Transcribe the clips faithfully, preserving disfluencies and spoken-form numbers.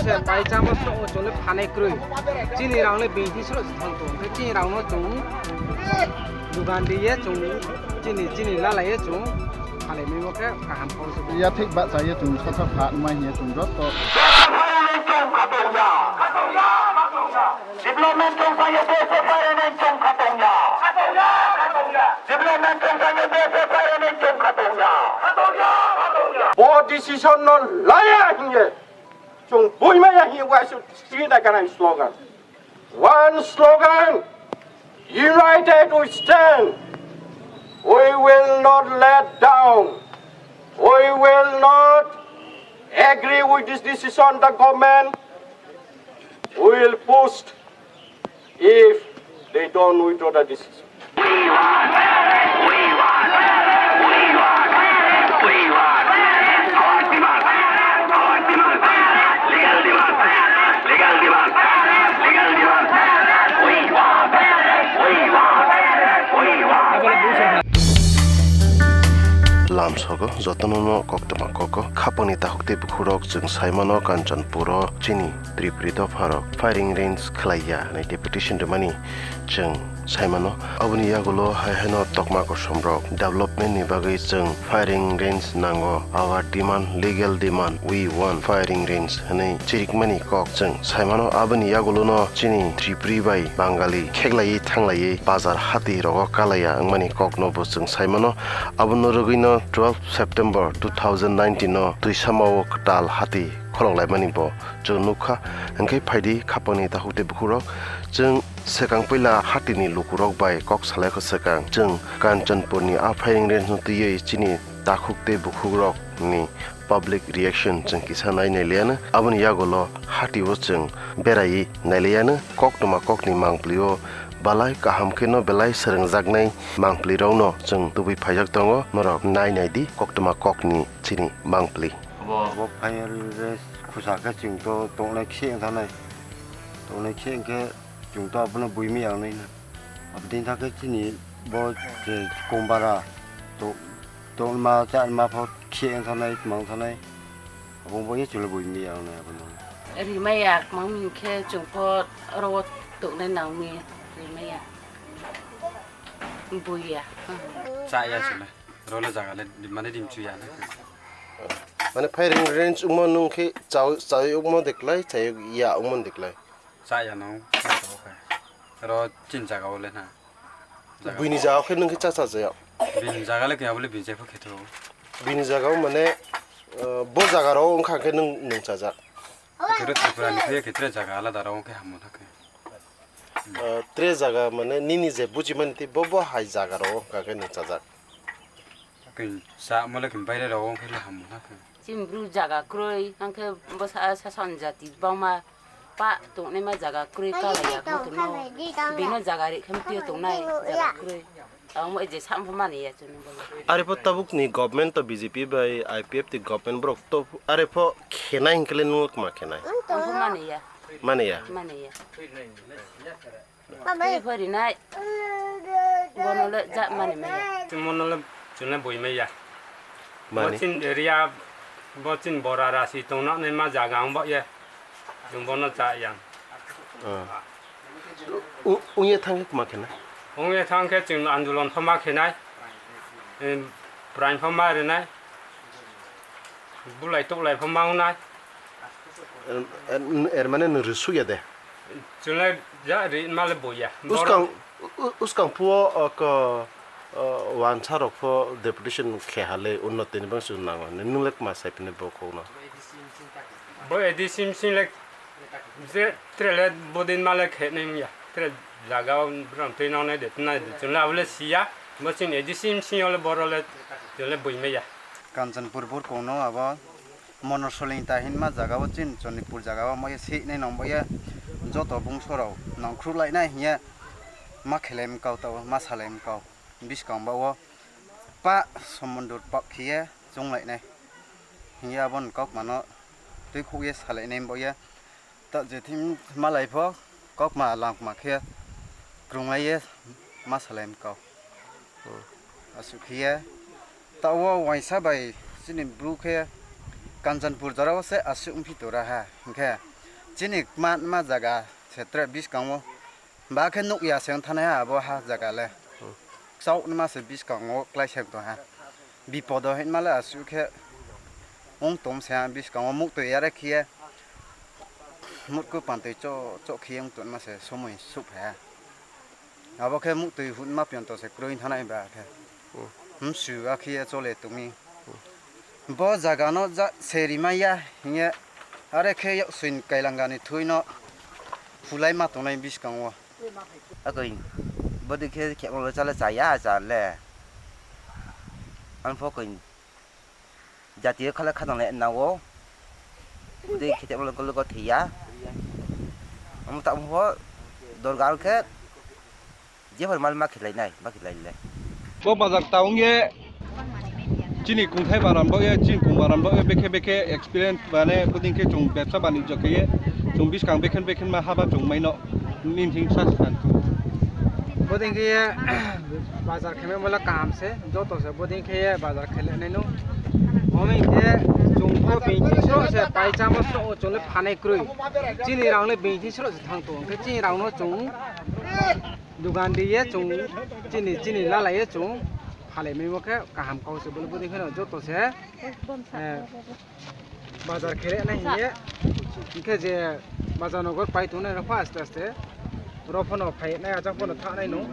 Se pai chama so o chole phane kroi. Chini rang le binti sro thang to. Chini rang no chung dugan di ye chung chini chini la la ye chung phale mi mo khe kaham ko. Ya thik ba cha ye chung sa sa pha ma ye chung jot to. Development chung sa ye de se pare ne chung khatong ya. Development chung sa ye de se pare ne chung khatong ya. Bo decision no la ya hinge. Chung buimaya hi waisuk sida kanai slogan. One slogan, united we stand. We will not let down. We will not agree with this decision, the government. We will push if they don't withdraw the decision. Lamsogo jotono no koktwma koko khapangni takhuk tei bukhurok chwng saimano Kanchanpuro chini Tripuri dopharok firing range khlaiya hwnwi deputation rwmani chwng saimano. Aboni yagulo hai haino tokma kosomrok development ni bagwi chwng firing range nango, our demand, legal demand, we want firing range hwnwi chirikmani kok chwng saimano. Aboni yagulono chini Tripuri bai Bangali kheklaiwi thanglaiwi bazar hati rogo kalaiya wngmani kokno bo chwng saimano. Abono rwgwino twelve September two thousand nineteen no Twisamao kwtal hati kholoklaimani bo chwng nukha. Hwnkhe phaidi khapangni takhuk tei bukhurok, chwng swkang puila hatini lukurok bai kok salaikha swkang chwng Kanchanpurni a firing range no twiwi chini takhuk tei bukhukrokni public reaction chwng kisa nai nailiyano. Aboni yagulo hatio chwng beraiwi nailiyano, koktwma kokni mangpilio balai kaham kheno belai swrwngjaknai mangpilirokno chwng tubui phaijak tongo, norok nai naidi koktwma kokni chini mangpili. Bo firing range khusa khe chwng to tongnai khe wng thanai. Tongnai khe wng khe chwng to abono buimaya wngnai na. Aboni thang khe chini bo je kombara to, tongma chama pho khe wng thanai, tma wng thanai. Abo bo ye chwla buimaya wngnai abono. Rimaya kwmang khe chwng pho oro tongnai nangmi rimaya. Buiya. Chaya chwla. Role jaga le mane dim chuya na. Mane firing range wngmo nwng khe chawi, chawi wngmo de klai, chawi ya wngmo de klai. Chaya no. Ro chin jaga ole na. Buini jaga khe nwng khe cha cha jaya. Bini jaga le kya bole bini jepho khetho. Bini jaga mane, eh, bo jaga ro wngkha khe nwng, nwng chajak. Khetho Tripura ni khe khetho jaga alada ro khe hamu thakhe. Eh, tre jaga mane nini je bujimani tei bo bo hai jaga ro wngkha khe nwng chajak. Khe sa mole khe baire ro wngkha khe hamu thakhe. Chini bru jaga kroi, hwnkhe bwsa sason jati bangma pa tongnaima jaga kroi kalaiya khe tongno. Bino jaga ri khe tongnaima jaga kroi. Amo je sam pho mani ya chwng bolo. Are pho tabuk ni government to B J P bai I P F T government borok to are pho khenai hinkhe le nwng ma khenai. Ang pho mani ya. Mani ya. Mani ya. Twi pho rinai. Bono le ja mani maya. Mono le chwng le bui maya. Mani. Bo chin area, bo chin bora rasi tongna nai ma jaga ang bo ye. Chwng bono cha yang. Ah. U-, ungye thangkhe kma khenai? Ungye thangkhe chwng andolon pho ma khenai. Em, prain pho ma rinai. Bulai tuklai pho ma wngnai. Er, er, er mane nwng rwsuk ya de? Chwng le ja ri ma le bo ya. Uskang, u-, uskang phuo, o, ko, o, wansa rok pho deputation khe ha le unnoti ni bangso nango. Nwng le kma sai phini bo kok no? Bo A D C msing le je tre le bodin ma le khe nai ya. Tre jaga o bwrang twi nang nai de, nai de. Chwng le abo le si ya. Bo chini A D C msing yo le boro le, chwng le bui me ya. Kanchanpur burkong no abo Monosoling ta hinma jaga o chini Chonipur jaga o mo ye si nai nang bo ye joto bungso rok nang khru lai nai hiya ma khelai mkau tao ma salai mkau. Biskang ba o pa somondur pap khiye chwng lai nai. Hiya aboni kok mano twi khuk ye salai nai bo ye. Ta je thim malai pho kok ma langma khe krung lai ye ma salai mkau. Aswk khiye ta o waisa bai chini bru khe Kanchanpur jora o se aswk wngphi tora ha hinkhe. Chini kma, kma jaga se tre biskango. Ba khe nuk ya se wng thanai ha abo ha jaga le. Chok nima se biskango klai se wng tong ha. Bipodo hinma le aswk khe wng tong se ha biskango muktwi yare khiye. Mutku pantwi cho, cho khiye wng tong ma se somoi suk pha ha. Abo khe muktwi hut ma pion to se kroi thanai ba khe. Hmm. Hum su a khiye chole tongmi. Bo jaga no ja se rimai ya hinge are khe yok suin kailangani thui no phulai ma tongnai biskango. Akoi bodi khe khebo chala chaya cha le. Ang pho koi jatiyo khala khadang le nawo. Bodi khe khebo logo logo thiya. Ang ta pho dorgar khe Jefar mal ma khilai nai, ma khilai le. Bo bazar ta wng ye chini kungthai baran bo ye, chini kung baran bo ye, bekhe bekhe experience bane, buding khe chwng bebsa banijyo khe ye, chwng biskang bekhen bekhen ma haba chwng maino, nin hing sa san. Buding khe ye, bazar khe me mola kaham se, joto se buding khe ye bazar khe le nai no. Omi khe chwng bo bini sro se pai chamo sro chwng le phanai krwi. Chini rang le bini sro se thang to, khe chini rang no chwng Dugan di ye chwng chini, chini lala ye chwng phalai mai mo khe kaham kau se bwlwi bwlwi kheno joto se, eh, bazar khere nai hiye. Hingkhe je bazar nogo pai tongnai rok pha aste aste. Oro phano phai nai, ajang phano tha nai no.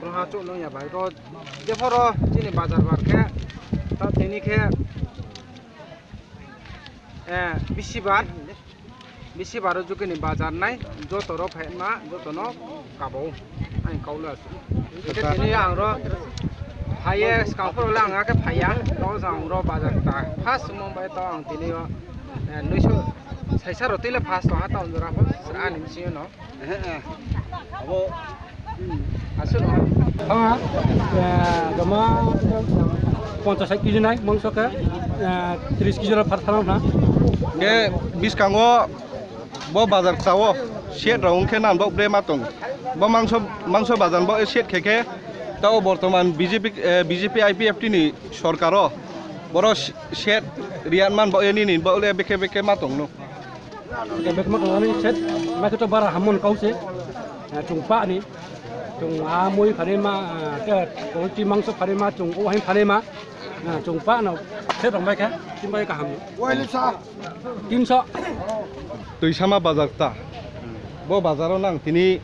Oro ha chuk nung ya bai ro. Je phoro chini bazar bar khe ta tini khe, eh, bisi bar. Bisi baro jukini bazar nai, joto rok phai ma, joto no kabo. Ang kau le asu. Hingke tini ang ro phai ye, skang phoro le ang ake phai ya. To jang ro bazar ta. First mo bai to ang tini o, eh, nuiso saisa roti le first to ha ta on jora pho. Ani misi no. Abo Aswk no? Ah, eh, gama ponchas sait kg nai, mangso khe, eh, tris kg rok phar tharang na. Khe biskango bo bazar sao, shet rok wngkhe nan bo bre ma tong. Bo mangso, mangso bazar bo shet khe khe, tao bortoman B J P, eh, B J P I P F T ni sorkaro boro shet riyan man bo nini bo le bekhe bekhe ma tong no. Bekma khlani set, ma khe to bara hamon kau se. Ah, chwng pa ni. Chwng a mui phani ma, ah, ke quality mangso phani ma, chwng o hain phani ma. Ah, chwng pa no set rong bai khe, tin bai kaham. Tinso. Twisama bazar ta. Bo bazaro nang tini,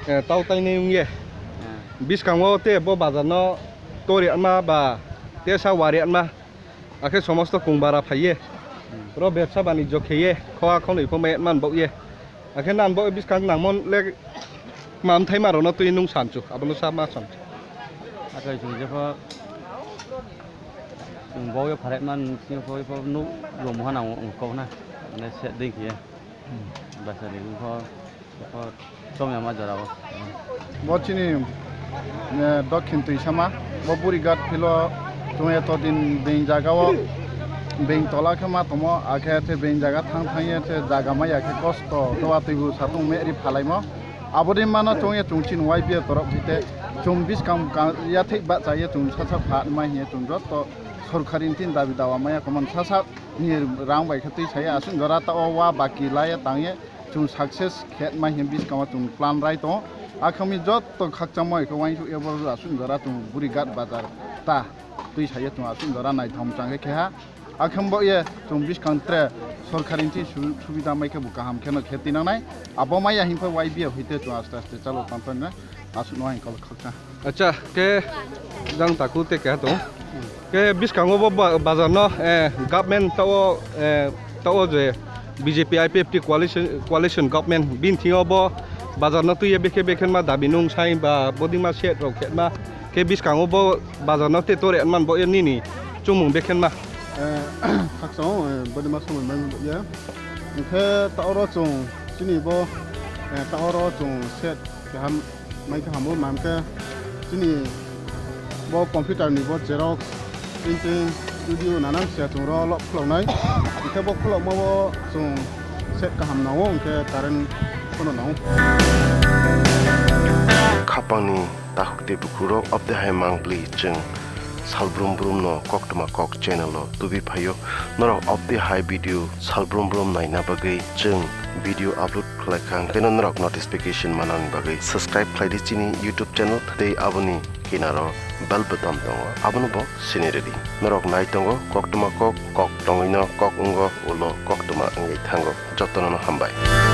eh, tau tai nei wngye. Biskango te bo bazar no tori ama ba tesa wari ama. Akhe somosto kung bara phaiye. Hmm. Ro bebsa banijyo kheye, khoa khonoi pho mai man bokye. Akhe nan bo biskang nangmon le mam thai maro no twi nung sanchu, abono sa ma sanchu. Akai chwng jepho chwng bo yo pharai man sini pho pho nuk romo ha nang kok na. Ne se ding kheye. Hmm. Basa ni pho Chomyama jora o. Bo chini, eh, Dokhin Twisama, bo Burighat philo chwng eto din being jaga o, being tola khe ma tomo, akhe the being jaga thang thang ye the jaga maya khe kosto, dowa twibu satung me ri phalaimo. Aboni mano chwng ye chwng chini Y B A torok hite chwng biskang ka-, yathek bahcha ye chwng sacha pha ma hiye chwng joto sorkari tin dabi dawa maya komon sacha ni rang bai khe twi saya aswk jora ta o wa baki laya tang ye. Chwng success khe ma hiya biskango chwng plan rai tongo. Akhami jotto khakchangma khe uansuk ebo aswk jora chwng Burighat bazar ta twi saiya chwng aswk jora naithok chang khe kha. Akham bo ye chwng biskang tre sorkari ni su-, subida mai khe bo kaham kheno khe tinangnai. Abo maya himkhe Y B A hwite chwng aste aste chalo tongthokna aswk no himkhe khakchang. Acha, ke jang taku te keha tong. Ke biskango bo ba-, bazar no, eh, government tao, eh, tao je B J P I P F T coalition, coalition government bini thingo bo bazar no tuye bekhe bekhe ma dabi nung sai ba bodi ma set rok khe ma ke biskango bo bazar no te tore man bo nini chumung bekhe ma. Eh, khakchang, eh, bodi ma somoi mai ya. Ke tao ro chung chini bo, eh, tao ro chung set keham Mai khe hamo, mam khe chini bo computer ni bo xerox, printing, studio nanang sia chwng ro lok khuloknai. Hwnkhe bo khulokma bo chwng set kaham nango, hwnkhe current phano nango. Khapangni takhuk tei bukhuk rok obde hai mangpli chwng salbrum brum no Koktwma Kok channel o tubi phaio. Norok obdi hai video salbrum brum naina bagwi chwng video upload khlai kha, hwnkhe no norok notification manani bagwi subscribe khlai di chini YouTube channel tei aboni kinaro bell button tongo, abono bo sini rwdi. Norok nai tongo Koktwma Kok, kok tongwino kok wngo, ulo koktwma wngwi thango. Jotono no hambai.